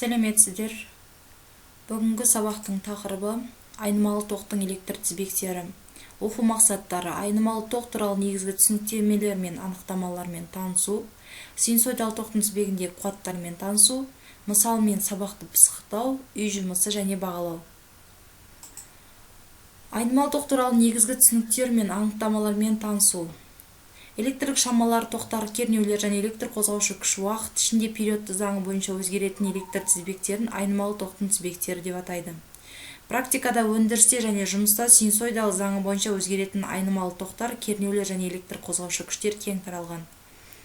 Сәлеметсіздер. Бүгінгі сабақтың тақырыбы айнымалы тоқтың электр тізбектері. Оқу мақсаттары: айнымалы тоқ туралы негізгі түсініктемелер мен анықтамалармен танысу, синусоидалы тоқтың тізбегіндегі қуаттармен танысу, мысалмен сабақты пысықтау, үй жұмысы және бағалау. Айнымалы тоқ туралы негізгі түсініктер мен анықтамалармен танысу. Электрлік шамалар, тоқтар, кернеулер және электр қозғаушы күш уақыт ішінде периодты заңы бойынша өзгеретін электр тізбектерін айнымалы тоқтың тізбектері деп атайды. Практикада өндірісте және жұмыста синусоидалы заңы бойынша өзгеретін айнымалы тоқтар, кернеулер және электр қозғаушы күштер кең таралған.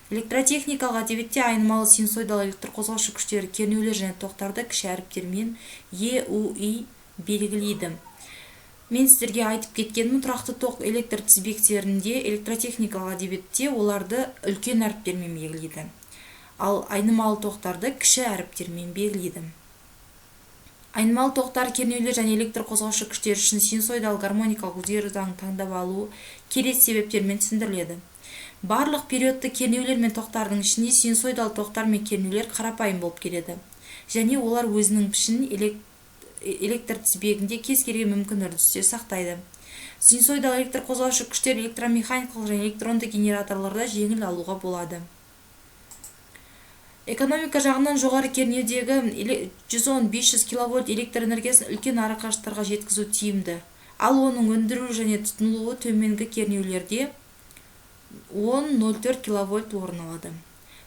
Электротехникалық әдебиетте айнымалы синусоидалы электр қозғаушы күштері, кернеулер және тоқтарды кіші әріптермен Е, У, И белгілейді. Мен сіздерге айтып кеткенмін, тұрақты тоқ электр тізбектерінде электротехникалық әдебиетте оларды үлкен әріптермен белгілейді, ал айнымалы тоқтарды кіші әріптермен белгілейді. Айнымалы тоқтар, кернеулер және электр қозғаушы күштер үшін синусоидалы гармоникалық өзгеру заңын таңдап алу келесі себептермен түсіндіріледі. Барлық периодты кернеулер мен тоқтардың ішінде синусоидалы тоқтар мен кернеулер қарапайым болып келеді және олар өзінің пішінін электр тізбегінде кез келген мүмкін үрдісте сақтайды. Синусоидалы электр қозғаушы күштер электромеханикалық және электронды генераторларда жеңіл алуға болады. Экономика жағынан жоғары кернеудегі 110-500 киловольт электр энергиясын үлкен арақашықтарға жеткізу тиімді, ал оның өндіру және тұтынылуы төменгі кернеулерде 10-04 киловольт орын алады.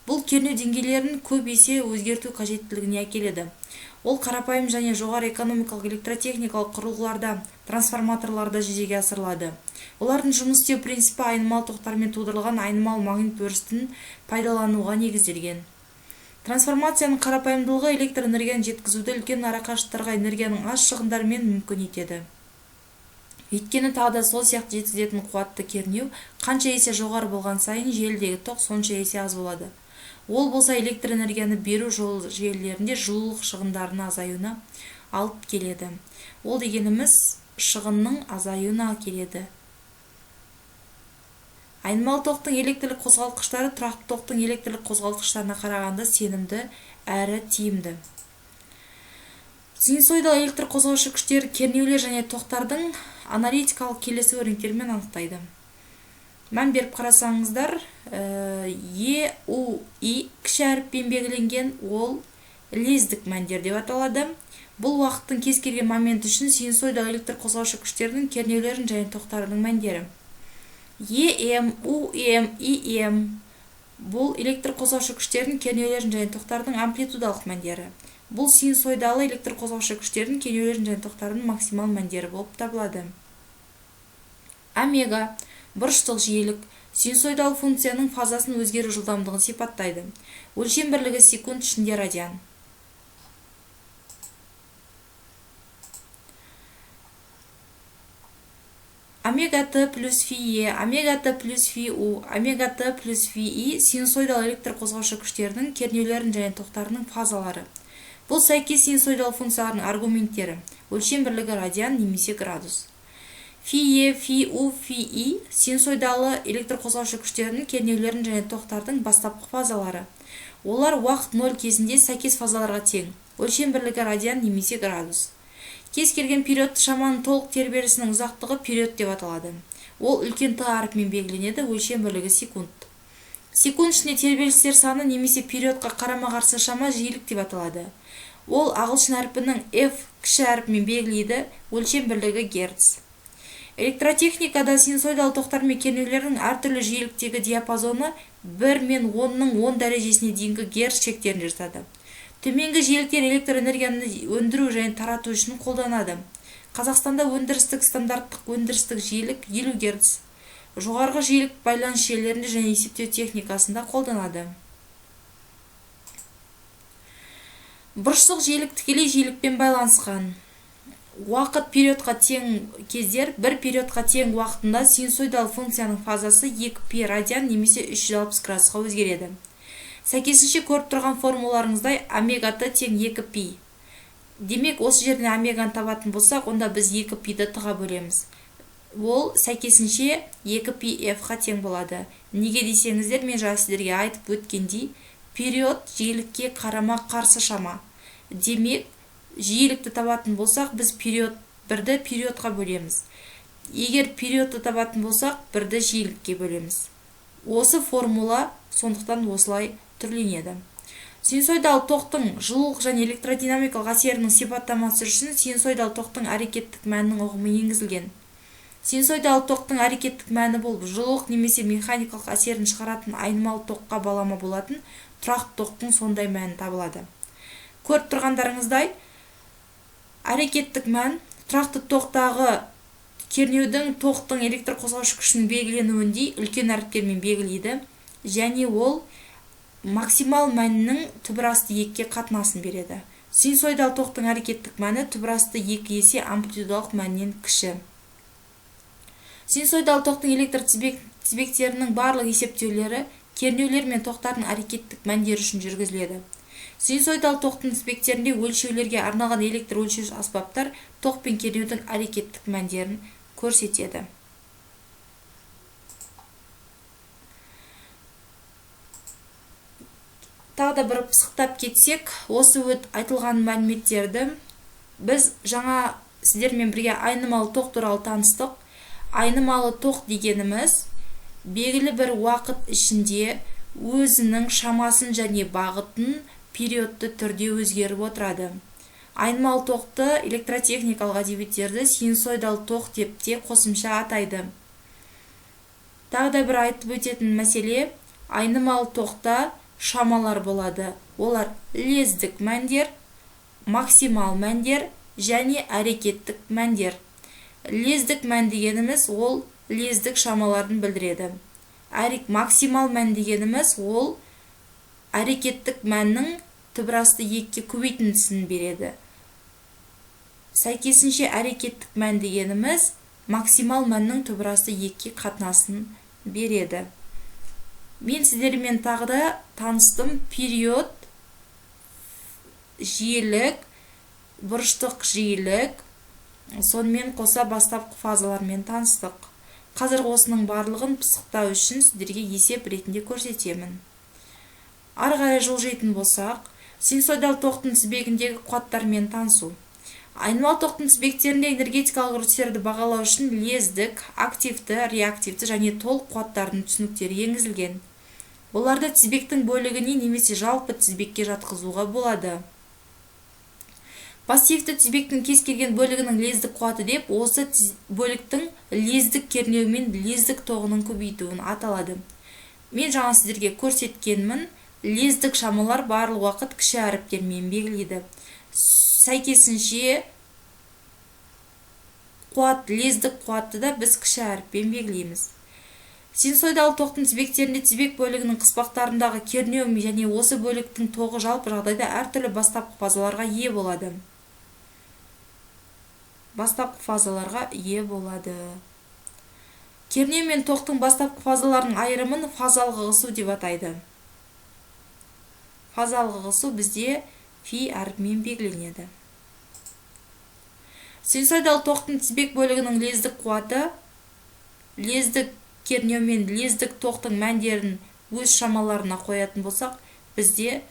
Бұл кернеу деңгейлерін көп есе өзгерту қажеттілігіне әкеледі. Ол қарапайым және жоғары экономикалық электротехникалық құрылғыларда, трансформаторларда жүзеге асырылады. Олардың жұмыс істеу принципі айнымалы тоқтармен тудырылған айнымалы магнит өрісін пайдалануға негізделген. Трансформацияның қарапайымдылығы электр энергияны жеткізуді үлкен арақашықтарға энергияның аз шығындарымен мүмкін етеді. Өйткені тағы да сол сияқты жеткізетін қуатты кернеу қанша есе жоғары болған сайын желідегі тоқ сонша есе аз болады. Ол болса электр энергияны беру жол желілерінде жылулық шығындарының азаюына алып келеді. Ол дегеніміз шығынның азаюына келеді. Айнымалы тоқтың электрлік қозғалтқыштары тұрақты тоқтың электрлік қозғалтқыштарына қарағанда сенімді әрі тиімді. Синусоидалы электр қозғаушы күштер кернеулер және тоқтардың аналитикалық келесі өрнектермен анықтайды. Мән беріп қарасаңыздар, Е, У, И кіші әріппен белгіленген, ол лездік мәндер деп аталады. Бұл уақыттың кез келген моменті үшін синусоидалы электр қозғаушы күштердің кернеулерін және тоқтардың мәндері. Е, М, У, М, И, М бұл электр қозғаушы күштердің кернеулерін және тоқтардың амплитудалық мәндері. Бұл синусоидалы электр қозғаушы күштердің кернеулерін және тоқтардың максимал мәндері болып табылады. Омега бұрыштық жиілік синусоидалы функцияның фазасын өзгеру жылдамдығын сипаттайды. Өлшем бірлігі секунд ішінде радиан. Омега Т плюс фи Е, омега Т плюс фи У, омега Т плюс фи И синусоидалы электр қозғаушы күштердің кернеулерін және тоқтарының фазалары. Бұл сәйкес синусоидалы функциялардың аргументтері. Өлшем бірлігі радиан немесе градус. Фи Е, фи У, фи И синусоидалы электр қозғаушы күштердің кернеулерін және тоқтардың бастапқы фазалары. Олар уақыт 0 кезінде сәйкес фазаларға тең. Өлшем бірлігі радиан немесе градус. Кез келген периодты шаманың толық тербелісінің ұзақтығы период деп аталады. Ол үлкен Т әрпімен белгіленеді, өлшем бірлігі секунд. Секунд ішінде тербелістер саны немесе периодқа қарама-қарсы шама жиілік деп аталады. Ол ағылшын әрпінің F кіші әрпімен белгілейді, өлшем бірлігі герц. Электротехникада синусоидалы тоқтар мен кернеулердің әртүрлі жиіліктегі диапазоны 1 мен 10-ның 10 дәрежесіне дейінгі герц шектерінде жатады. Төменгі жиіліктер электр энергияны өндіру және тарату үшін қолданады. Қазақстанда өндірістік стандарттық өндірістік жиілік 50 герц. Жоғарғы жиілік байланыс желілерінде және есептеу техникасында қолданады. Бұрыштық жиілік тікелей жиілікпен байланысқан. Уақыт периодқа тең кездер бір периодқа тең уақытында синусоидалы функцияның фазасы 2π радиан немесе 360 градусқа өзгереді. Сәйкесінше көріп тұрған формуларыңыздай омега т тең 2π. Демек, осы жерден омеганы табатын болсақ, онда біз 2π-ді т-ға бөлеміз. Ол сәйкесінше 2π f-ға тең болады. Неге десеңіздер, мен жаңа сіздерге айтып өткендей, период жиілікке қарама-қарсы шама. Демек, жиілікті табатын болсақ, біз период 1-ді периодқа бөлеміз. Егер периодты табатын болсақ, 1-ді жиілікке бөлеміз. Осы формула сондықтан осылай түрленеді. Синусоидалы тоқтың жылулық және электродинамикалық әсерінің сипаттамасы үшін синусоидалы тоқтың әрекеттік мәнінің ұғымы енгізілген. Синусоидалы тоқтың әрекеттік мәні болып, жылулық немесе механикалық әсерін шығаратын айнымалы тоққа балама болатын тұрақты тоқтың сондай мәні табылады. Көріп тұрғандарыңыздай, әрекеттік мән тұрақты тоқтағы кернеудің тоқтың электр қозғаушы күшінің белгіленуіндей үлкен әріптермен белгілейді және ол максимал мәнінің түбірасты 2-ге қатынасын береді. Синусоидалы тоқтың әрекеттік мәні түбірасты 2 есе амплитудалық мәнінен кіші. Синусоидалы тоқтың электр тізбектерінің барлық есептеулері кернеулер мен тоқтардың әрекеттік мәндері үшін жүргізіледі. Синусоидалы тоқтың тізбектерінде өлшеулерге арналған электр өлшеуіш аспаптар тоқ пен кернеудің әрекеттік мәндерін көрсетеді. Тағы да бір пысықтап кетсек, осы айтылған мәліметтерді біз жаңа сіздермен бірге айнымалы тоқ туралы таныстық. Айнымалы тоқ дегеніміз белгілі бір уақыт ішінде өзінің шамасын және бағытын периодты түрде өзгеріп отырады. Айнымалы тоқты электротехникалық әдебиеттерді синусоидалы тоқ деп те қосымша атайды. Тағы да бір айтып өтетін мәселе, айнымалы тоқта шамалар болады. Олар лездік мәндер, максимал мәндер және әрекеттік мәндер. Лездік мән дегеніміз ол лездік шамаларын білдіреді. Максимал мән дегеніміз ол әрекеттік мәннің түбірасты 2-ге көбейтіндісін береді. Сәйкесінше әрекеттік мән дегеніміз максимал мәннің түбірасты 2-ге қатынасын береді. Мен сіздермен тағы да таныстым. Период, жиілік, бұрыштық жиілік, сонымен қоса бастапқы фазалармен таныстық. Қазір осының барлығын пысықтау үшін сіздерге есеп ретінде көрсетемін. Ары қарай жылжитын болсақ, синусоидалы тоқтың тізбегіндегі қуаттармен танысу. Айнымалы тоқтың тізбектерінде энергетикалық үрдістерді бағалау үшін лездік, активті, реактивті және толық қуаттардың түсініктері енгізілген. Оларды тізбектің бөлігіне немесе жалпы тізбекке жатқызуға болады. Пассивті тізбектің кез келген бөлігінің лездік қуаты деп осы бөліктің лездік кернеуі мен лездік тоғының көбейтуін аталады. Мен жаңа сіздерге көрсеткенмін, лездік шамалар барлық уақыт кіші әріптермен белгілейді. Сәйкесінше қуат, лездік қуатты да біз кіші әріппен белгілейміз. Синусоидалы тоқтың тізбектерінде тізбек бөлігінің қыспақтарындағы кернеу және осы бөліктің тоғы жалпы жағдайда әртүрлі бастапқы фазаларға ие болады. Бастапқы фазаларға ие болады. Кернеу мен тоқтың бастапқы фазаларының айырымын фазалық ығысу деп атайды. Фазалық ығысу бізде фи әрпімен белгіленеді. Синусоидалы тоқтың тізбек бөлігінің лездік қуаты лездік кернеу мен лездік тоқтың мәндерін өз шамаларына қоятын болсақ, бізде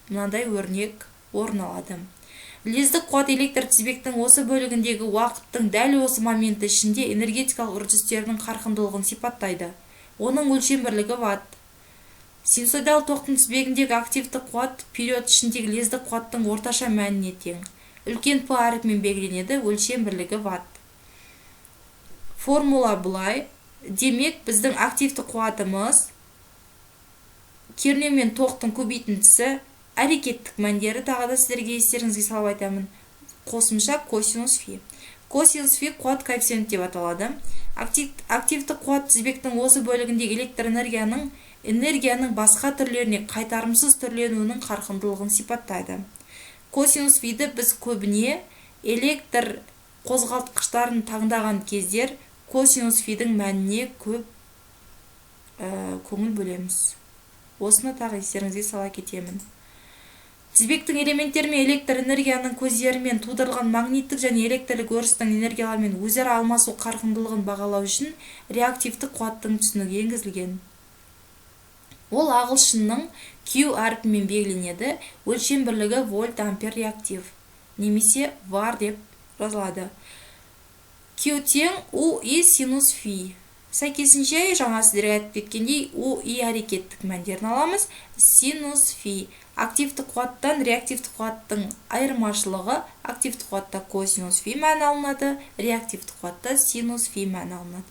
мынадай өрнек орын алады. Лездік қуат электр тізбектің осы бөлігіндегі уақыттың дәл осы моменті ішінде энергетикалық үрдістердің қарқындылығын сипаттайды. Оның өлшем бірлігі ватт. Синусоидалы тоқтың тізбегіндегі активті қуат период ішіндегі лездік қуаттың орташа мәніне тең. Үлкен П әрпімен белгіленеді, өлшем бірлігі ватт. Формула былай. Демек, біздің активті қуатымыз кернеу мен тоқтың көбейтіндісі, әрекеттік мәндері, тағы да сіздерге естеріңізге салып айтамын, қосымша косинус фи. Косинус фи қуат коэффициенті деп аталады. Активті қуат тізбектің осы бөлігіндегі электр энергияның басқа түрлеріне қайтарымсыз түрленуінің қарқындылығын сипаттайды. Косинус фиді біз көбіне электр қозғалтқыштарын таңдаған кездер косинус фидің мәніне көп көңіл бөлеміз. Осыны тағы естеріңізге сала кетемін. Тізбектің элементтері мен электр энергияның көздерімен тудырылған магниттік және электрлік өрістің энергияларымен өзара алмасу қарқындылығын бағалау үшін реактивті қуаттың түсінігі енгізілген. Ол ағылшынның Q әрпімен белгіленеді, өлшем бірлігі вольт ампер реактив немесе VAR деп жазылады. Q тең UI синус фи. Сәйкесінше, жаңа сіздерге айтып кеткендей, UI әрекеттік мәндерін аламыз, синус фи. Активті қуаттан реактивті қуаттың айырмашылығы: активті қуатта косинус фи мәні алынады, реактивті қуатта синус фи мәні алынады.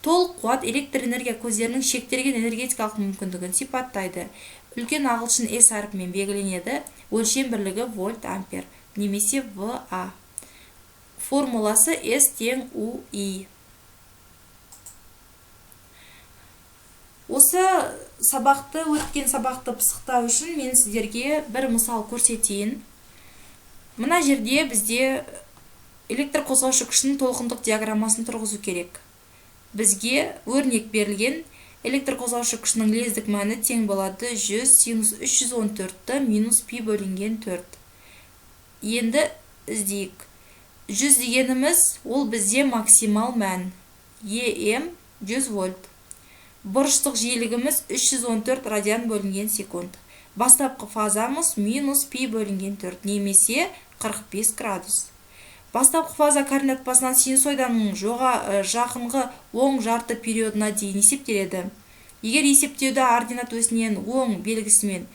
Толық қуат электр энергия көздерінің шектелген энергетикалық мүмкіндігін сипаттайды. Үлкен ағылшын S әрпімен белгіленеді, өлшем бірлігі вольт ампер немесе VA. Формуласы S тең UI. Осы сабақты, өткен сабақты пысықтау үшін мен сіздерге бір мысал көрсетейін. Мына жерде бізде электр қозғаушы күшінің толқындық диаграммасын тұрғызу керек. Бізге өрнек берілген. Электр қозғаушы күшінің лездік мәні тең болады 100 синус 314 минус пи бөлінген 4. Енді іздейік. 100 дегеніміз ол бізде максимал мән. ЕМ 100 вольт. Бұрыштық жиілігіміз 314 радиан бөлінген секунд. Бастапқы фазамыз минус пи бөлінген 4 немесе 45 градус. Бастапқы фаза координатпасынан синусоиданың жақынғы оң жарты периодына дейін есептеледі. Егер есептеуді ординат осінен оң белгісімен,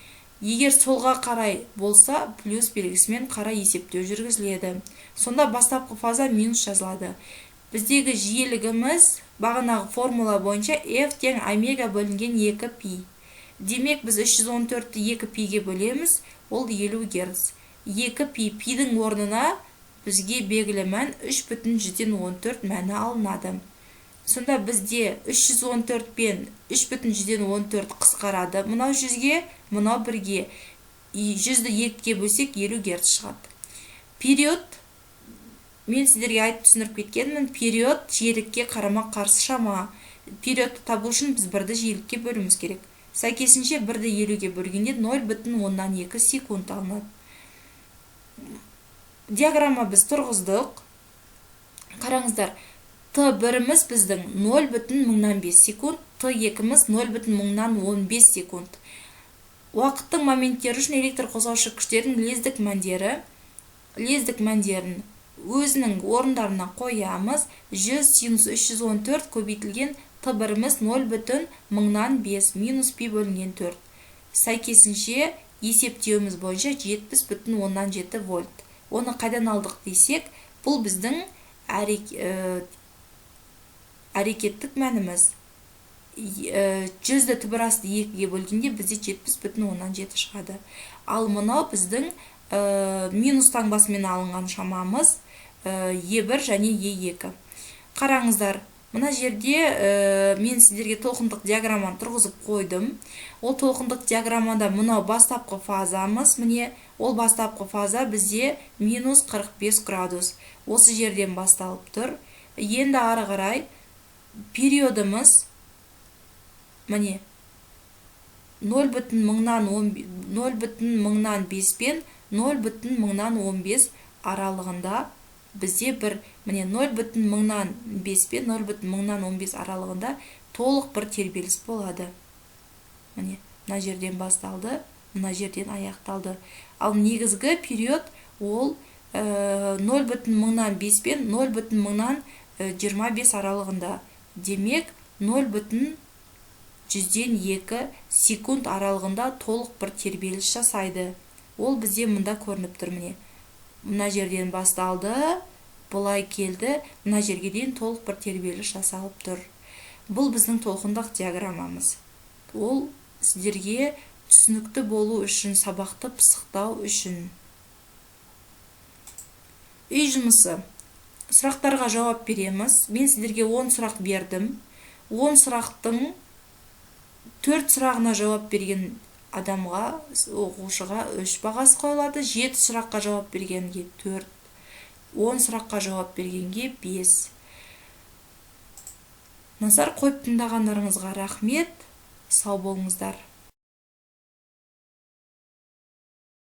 егер солға қарай болса, плюс белгісімен қарай есептеу жүргізіледі. Сонда бастапқы фаза минус жазылады. Біздегі жиілігіміз бағанағы формула бойынша F тең омега бөлінген 2 пи. Демек, біз 314-ті 2 пиге бөлеміз, ол 50 герц. 2 пи, пидің орнына бізге белгілі мән 3,14 мәні алынады. Сонда бізде 314 пен 3,14 қысқарады. Мынау 100-ге, мынау 1-ге. 100-ді 2-ге бөлсек 50 герц шығады. Период, мен сіздерге айтып түсіндіріп кеткенмін, период жиілікке қарама-қарсы шама. Периодты табу үшін біз 1-ді жиілікке бөлуіміз керек. Сәйкесінше 1-ді 50-ге бөлгенде 0,2 секунд алынады. Диаграмма біз тұрғыздық. Қараңыздар, Т1-іміз біздің 0,5 секунд, Т2-міз 0,15 секунд. Уақыттың моменттері үшін электр қозғаушы күштердің лездік мәндерін өзінің орындарына қоямыз. 100 синус 314 көбейтілген Т1-іміз 0,5 минус пи бөлінген 4. Сәйкесінше есептеуіміз бойынша 70,7 вольт. Оны қайдан алдық десек, бұл біздің әрекеттік мәніміз. 100-ді түбір асты 2-ге бөлгенде бізде 70,7 шығады. Ал мынау біздің минус таңбасымен алынған шамамыз Е1 және Е2. Қараңыздар, мына жерде мен сіздерге толқындық диаграмманы тұрғызып қойдым. Ол толқындық диаграммада мынау бастапқы фазамыз, міне, ол бастапқы фаза бізде минус 45 градус. Осы жерден басталып тұр. Енді ары қарай периодымыз міне 0,5 пен 0,15 аралығында бізде бір, міне, 0,5 пен 0,15 аралығында толық бір тербеліс болады. Міне, мына жерден басталды, мына жерден аяқталды. Ал негізгі период ол 0,5 пен 0,25 аралығында. Демек, 0,02 секунд аралығында толық бір тербеліс жасайды. Ол бізде мында көрініп тұр, міне. Мына жерден басталды, былай келді, мына жерге дейін толық бір тербеліс жасалып тұр. Бұл біздің толқындық диаграммамыз. Ол сіздерге түсінікті болу үшін, сабақты пысықтау үшін. Үй жұмысы. Сұрақтарға жауап береміз. Мен сіздерге 10 сұрақ бердім. 10 сұрақтың 4 сұрағына жауап берген адамға, оқушыға 3 бағасы қойылады. 7 сұраққа жауап бергенге 4, 10 сұраққа жауап бергенге 5. Назар қойып тыңдағандарыңызға рахмет. Сау болыңыздар.